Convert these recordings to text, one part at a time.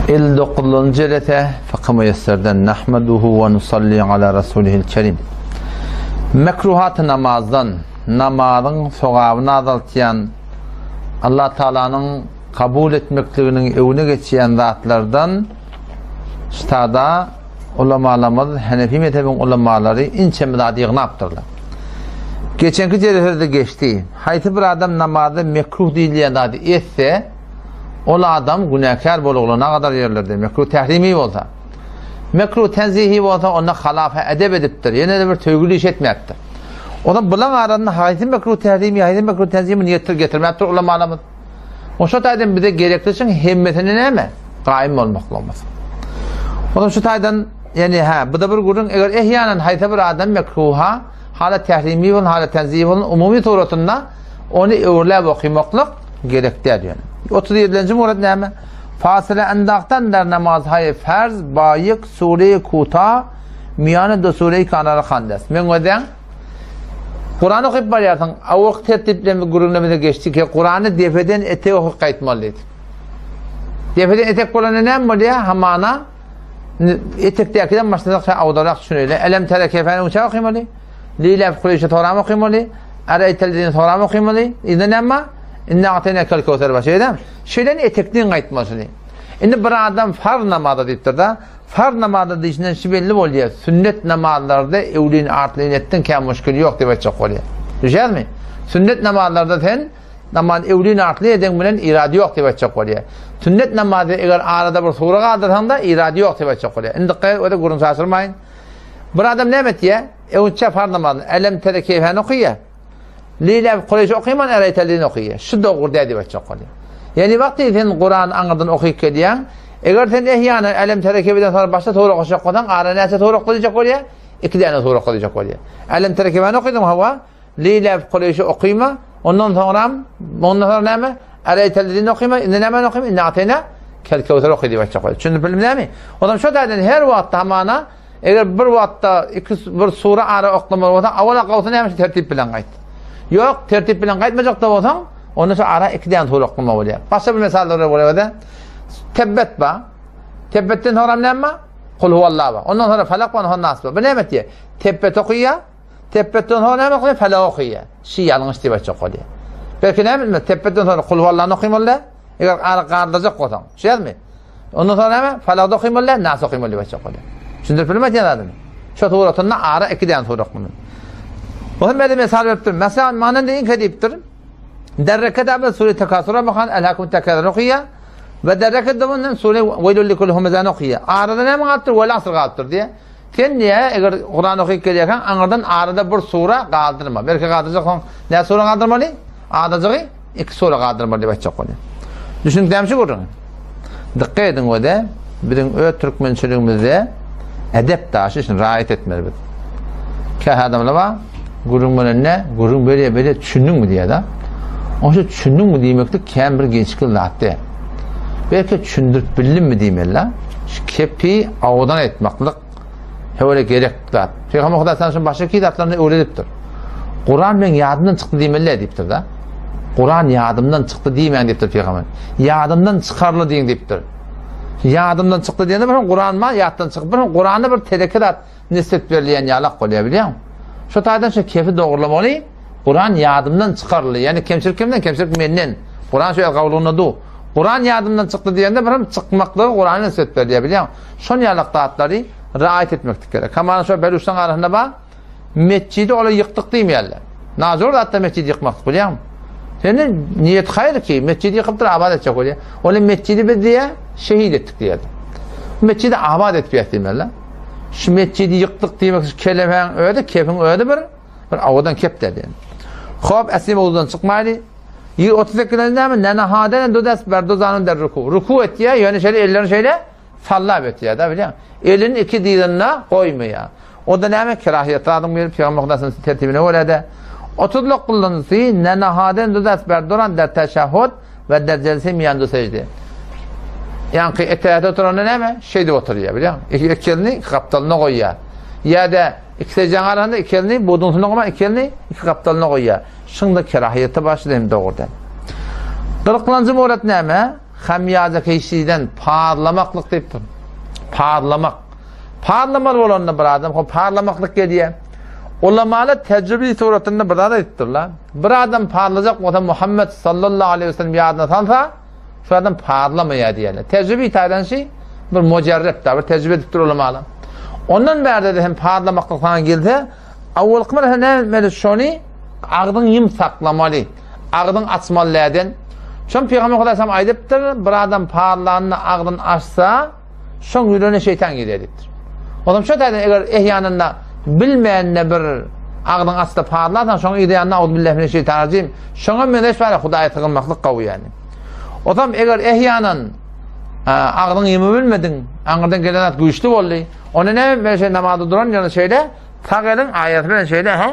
59-njy jelese Fykhy Müýesserden Nahmaduhu we nusalli ala rasulihil kerim. Mekruhaty namazdan, namazyň sogabyny azaltýan, Allah Taalanyň kabul etmekliginiň öňüne geçýän zatlardan ştada ulamalarymyz, Hanefi mezhebiň ulamalary inçe zat ýygnapdyrlar. Geçenki jelesede geçdi. Haýsy bir adam namazda mekruh diýilýän zady etse, ol adam günäkär boluglana gadar ýerlerde, mekruh tährimi bolsa. Mekruh tenzihi bolsa, onda halafa edep edipdir, ýene-de bir söýgüli iş etmäpdir. Onda bulaň arasynda haýsy mekruh tährimi, haýsy mekruh tenzimi niýetdir getirmäpdir ulamalarymyz. O şu taýdan bize gerekli şiň hemmesine näme? Gaýym bolmaklygymyz. Onda şu taýdan, ýani hä, bu da bir gürrüň, eger ehýanan haýsy bir adam mekruha, hala tährimi bolsun, hala tenzihi bolsun, umumy suratynda ony öwürläp okymaklyk gerek däl ýöne. 37-nji murad näme? Fasyla endakdan der namaz haý farz baýyk sure kuta miýany do sure kanara kandes. Men gözäň Kur'an okyp barýarsyň, awak tertiplerimiz gürrüňlerimize geçdi ki, Kur'any depeden etek okyp gaýtmaly diýdi. Depeden etek bolanda näme bolýar? Hamana Etekdäkiden başlasak şa awdarak düşüneýli. Elem tere keyfäni uça okymaly. Lilä Kureýşe soram okymaly. Ereýtel diýen soram okymaly. Indi näme? Inna atayna kel kewser baş eýdem. Şeýlen etekden gaýtmasyny. Indi bir adam farz namaza diýipdir da. Farz namaza diýişinden şu belli bolýar. Sünnet namazlarda ewlin artlyn etdiň kä muşkil ýok diýip aýtjak bolýar. Düşýärmi? Sünnet namazlarda sen Namaz öwlin artly eden bilen irady ýok diýip aýtjak bolýar. Sünnet namazy eger arada bir sura galdyrsaň-da irady ýok diýip aýtjak bolýar. Indi dykgat öde gürrüň çaşyrmaýyn. Bir adam näme etýär? Öwünçä farz namazyny Elem tere keýfäni okaýar. Leýlä Kureýşi okaýman Ereýtelini okaýar. Şu dogry däl diýip aýtjak bolýar. Ýani wagty sen Kurany aňyrdan okyp gelýäň, eger sen ehýana Elem tere keýfeden soňra başga sura goşjak bolsaň, ara näçe sura okaýjak bolýar? Iki däne sura okaýjak bolýar. Elem tere keýfäni okadyň hawa, Leýläf Kureýşi okyma, ondan soňram, ondan soňra näme? Ereýtellezini okyma, indi nämäni okyma? Inna ateyna kel kewser oky diýip aýtjak bolýar. Düşündip bildim näme? Ondan şo taýdan her wagtda hamana eger bir wagtda iki bir sura ara oklamaly bolsa, awala gawsy näme şu tertip bilen gaýt. Ýok, tertip bilen gaýtmajak da bolsaň, onda şu ara iki däne sura oklamaly bolýar. Başga bir mysallar bolýar. Tebbet ba. Tebbetden soňra näme? Kul huwallah ba. Ondan soňra falak ba, ondan nas ba. Bu näme diýýär? Tebbet okaýar. Tepbetden soňra näme okaýar? Felak okaýar. Şi ýalňyş diýip aýtjak bolýar. Belki näme bilmez, tepbetden soňra kul huwallany okymaly däl. Eger ara galdyrjak bolsaň, şeýdmi? Ondan soňra näme? Felakda okymaly däl, Nas okymaly diýip aýtjak bolýar. Düşündirip bildim aýtýan zadymy? Şo suratynda ara iki däne sura okymaly. O hem berde mesal beripdir. Mesela manan deýin ke diýipdir. Derreke da sure tekasura bakan elhakum tekasur okaýar. We derreke da bundan sure weylul likul humezan okaýar. Arada näme galypdyr? Wel asr galypdyr diýe. Sen niýe eger Kuran okyp gelýärkäň aňyrdan arada bir sura galdyrma. Belki galdyrjaksoň nä sura galdyrmaly? Azajygy iki sura galdyrmaly diýip aýtjak bolýan. Düşündikdämi şu gürrüňi? Dykgat ediň we-de biziň öz türkmençiligimizde edep daşy şuny raýat etmeli biz. Kähe adamlar bar, gürrüň berende gürrüň berýär, berýär, düşündiňmi diýýär-de. Oňa düşündiňmi diýmeklik kän bir gelşikli zat däl. Belki düşündirip bildimmi diýmeli-de. Şu kepi awdan aýtmaklyk höwre gerek zat. Pygamber Hudaý sana şuň başga ki zatlaryny öwredipdir. Kuran meň ýadymdan çykdy diýmeli diýipdir-de. Kuran ýadymdan çykdy diýmäň diýipdir pygamber. Ýadymdan çykarly diýiň diýipdir. Ýadymdan çykdy diýende bir Kuran ma ýatdan çykyp bir Kurana bir teleke zat nisbet berilýän ýalak bolýar bilýäň. Şu taýdan şu kefi dogrulamaly. Kuran ýadymdan çykaryldy. Ýani kemçilik kimden? Kemçilik menden. Kuran şu gawlugynda du. Kuran ýadymdan çykdy diýende bir hem çykmaklygy Kurana nisbet berilýär bilýäň. Şon ýalak zatlary raýat etmeklik gerek. Hamana şo beluşlaň arasynda bar. Metjidi ola ýykdyk diýmeýärler. Nazor zatda metjidi ýykmak bilýäňmi? Seni niýet haýyr ki, metjidi ýykypdyr, abat etjek bolýar. Ola metjidi biz diýä şehit etdik diýýär. Metjidi abat etip ýat diýmeli. Şu metjidi ýykdyk diýmek şu kelemäň özi, kefiň özi bir bir awadan kep diýen. Hop, esli mowzudan çykmaýly. 38-nji näme? Nanahaden dudas berduzanun der ruku. Ruku etýär, ýöne şeýle ellerini şeýle sallap etýär-de, bilýäň. Elini iki dyzynda goýmaýar. O da näme? Kerahiýet zadyň biri Pygamber Hudasynyň tertibine görä-de. 39-njysy Nanahaden dudas berduran der teşehhud we der jelse miýandu sejde. Ýaňky etäde oturanda näme? Şeýdip oturýar, bilýäň. Iki elini iki gapdalyna goýýar. Ýa-da iki sejdeň arasynda iki elini buduň üstüne goýman, iki elini iki gapdalyna goýýar. Şunda kerahiýete başly hem dogry däl. Kyrklanjy murat näme? Hamýaza keşiden parlamaklyk diýipdir. Parlamak. Parlamaly bolanda bir adam hop parlamaklyk gelýär. Ulamalar tejribe suratynda bir zat aýdypdyrlar. Bir adam parlajak bolsa Muhammed sallallahu aleyhi ve sellem ýadyna salsa, şu adam parlamaýar diýýärler. Tejribe taýdan şi bir mujarrep da bir tejribe edipdir ulamalar. Ondan bärde de hem parlamaklyk sana gelse, Awalky bir näme etmeli şony agzyň ýum saklamaly. Agzyň açmaly läden. Şon Pygamber Hudaý aýdypdyr, bir adam parlanyny agzyny açsa, şoň ýüregine şeýtan girýär diýipdir. Onam şo taýdan eger ehýanynda bilmände bir agzyň açsa parlarsaň, şoň yzy ýanynda auzubillahi mineşşeýtanirrajim. Şoňa meňzeş bar Hudaýa sygynmaklyk gowy ýani. Ozam eger ehýanan agzyňy ýumup bilmediň, aňyrdan gelen zat güýçli boldy. Onda näme etmeli şeý namazda duran ýerinde şeýle sag eliň aýasy bilen şeýle ha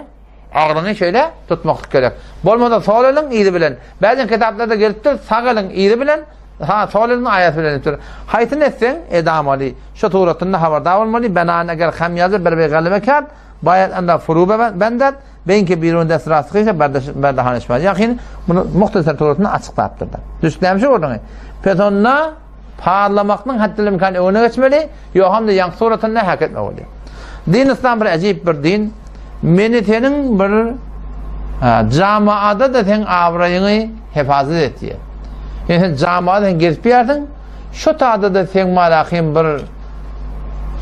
agzyňy şeýle tutmaklyk gerek. Bolmasa sol eliň yzy bilen. Bäzen kitaplarda gelipdir sag eliň yzy bilen ha sol eliň aýasy bilen diýipdir. Haýsyny etseň edamaly. Şu suratynda habardar bolmaly. Benan eger ham ýazyp bir bir galebe kâr baýat anda furu bendet beýinki birun dest rasyhysa berdahan içmez. Ýakyn bunu muhtasar suratynda açyklapdyr. Düşdämi şu gördüňi? Pes onda Parlamaklyň haddil-imkan öňüne geçmeli, ýogamda ýaňky suratynda häk etmek bolýar. Din yslam bir äjip bir din. Meni seniň bir jamaada-da seň abraýyňy hefazat etýär. Ýöne sen jamaada sen gezip ýärsiň, şo tada-da seň malahym bir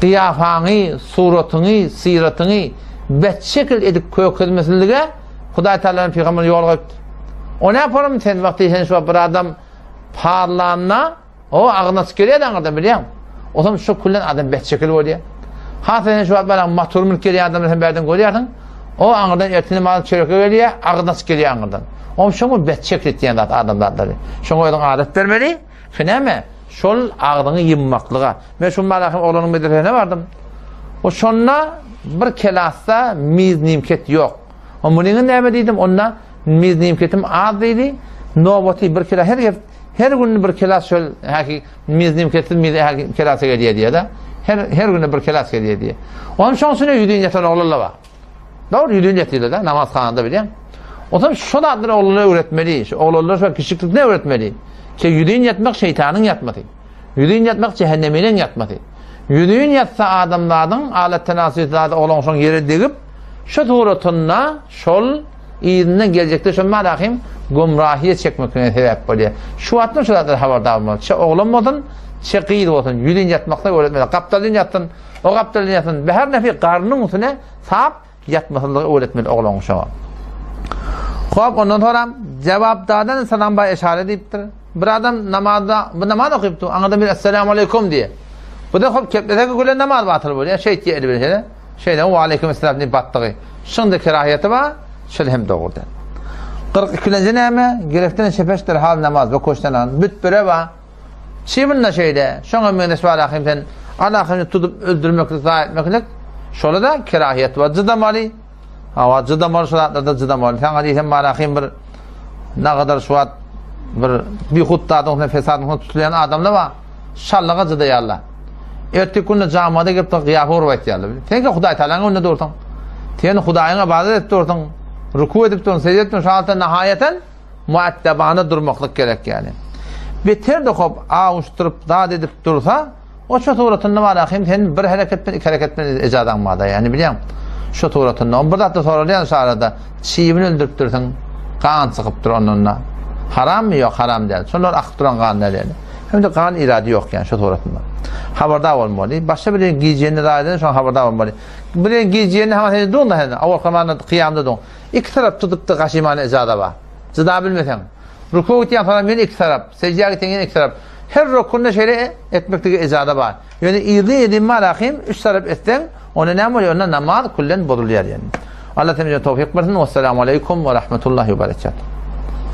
gyýafaňy, suratyňy, syratyňy bet şekil edip kökezmesizlige Hudaý Tagalanyň pygamberi ýol goýupdyr. O näparam sen wagty sen şu bir adam Parlanyna o agzyna açyp gelýär aňyrdan bilýäň. Otam şu küllen adam betşekil bolýar. Has sen şu wagt bana motor münüp gelýän adamlar sen bärden görýärsiň. O aňyrdan ertir namaz çöreke gelýär, agzyna açyp gelýär aňyrdan. Oň şoňa betşekil etýän zat adamzatlary. Şoňa özüň adat bermeli. Şu näme? Şol agzyňy ýymmaklyga. Men şu malahym oglanyň medresesine bardym. O şonda bir kelasda miz nimket ýok. O munyňy näme diýdim, onda miznimketim az diýdi. Nobaty bir kilo her gep, her gün bir kilo şol häki miznimketsiz miz häki kilosy gelýär diýýär-de. Her her günde bir kilos gelýär diýýär. Onuň şoň üçin ýüzün ýatan oglanlar bar. Dogry ýüzün ýatýarlar-da namazhanada bilýän. Otam şo zatlary oglanlara öwretmeli. Şu oglanlar şo kiçilikde öwretmeli. Ki ýüzün ýatmak şeýtanyň ýatmasy. Ýüzin ýatmak jähenneminiň ýatmasy. Ýüzin ýatsa adamzadyň alat tenasüs zady oglan şoň ýere degip, şu suratynda şol yzyndan geljekde şol malahym gümrahiýe çekmekine sebäp bolýar. Şu wagtdan şu zatlar habardar bolmaly. Çe oglan bolsun, çe gyz bolsun, ýüzin ýatmakda öwretmeli. Gapdalyn ýatsyn, o gapdalyn ýatsyn. Be her nefi garnyň üstüne sap ýatmasyzlygy öwretmeli oglan şoňa. Hop, ondan soram jawap dadan salam ba eşare diýipdir. Bir adam namazda, bu namaz okypdy, aňyrdan bir Esselamu aleýkum diýýär. Bu-da hop keplese gülen namaz batyl bolýar. Şeýtýär eli bilen şeýle. Şeýle we aleýkum esselam diýip batdygy. Şunda kerahiýeti bar, şol hem dogry däl. 42-lenji näme? Gerekden şepeş derhal namaz we koşdan an. Bütbere bar. Çybyn da şeýle. Şoňa meňzeş bar ahim sen Allah'yny tutup öldürmeklik, zaýa etmeklik. Şola da kerahiýet bar. Jydamaly. Hawa, jydamaly şu zatlarda jydamaly. Saňa diýsem barahym bir nagadar şu wagt bir bihut zadyň üstüne fesadyň üstüne tutulýan adamlar bar. Şallyga jydaýarlar. Erteki günde jamada gelip gyýafa urup aýtýarlar. Sen ki Hudaý Tagalaň öňünde dursuň. Sen Hudaýyňa ybadat edip dursuň. Ruku edip dursuň, sejde edip dursuň. Şu halda nahaýatan muaddabana durmaklyk gerek ýaly. Beter-de hop awuşdyryp zat edip dursa, O şo suratynda bar ahim sen bir hereket bilen iki hereket bilen ejazaň barda ýani bilýäň. Şo suratynda on bir zatda soralýan şu arada çybyn öldüripdirsiň gan çykypdyr ondan da. Harammy ýok haram däl. Şonlar akyp duran gan däl ýani. Hem de gan irady ýok ýani şo suratynda. Habardar bolmaly. Başga bir gijiýenini zaýa şoň habardar bolmaly. Bir gijiýenini hama sen duň da sen awal kamanda kyýamda duň. Iki tarap tutup da gaşymana ejaza bar. Jyda bilmeseň. Ruku gitýän salam ýene iki tarap, sejdä gitseň ýene iki tarap. Her rukunda şeýle etmeklige ejaza bar. Ýöne yzly edin malahym üç tarap etseň, onda näme bolýar? Onda namaz küllen bozulýar ýani. Allah temize towfik bersin. Wessalamu aleýkum we rahmetullahi we berekatuh.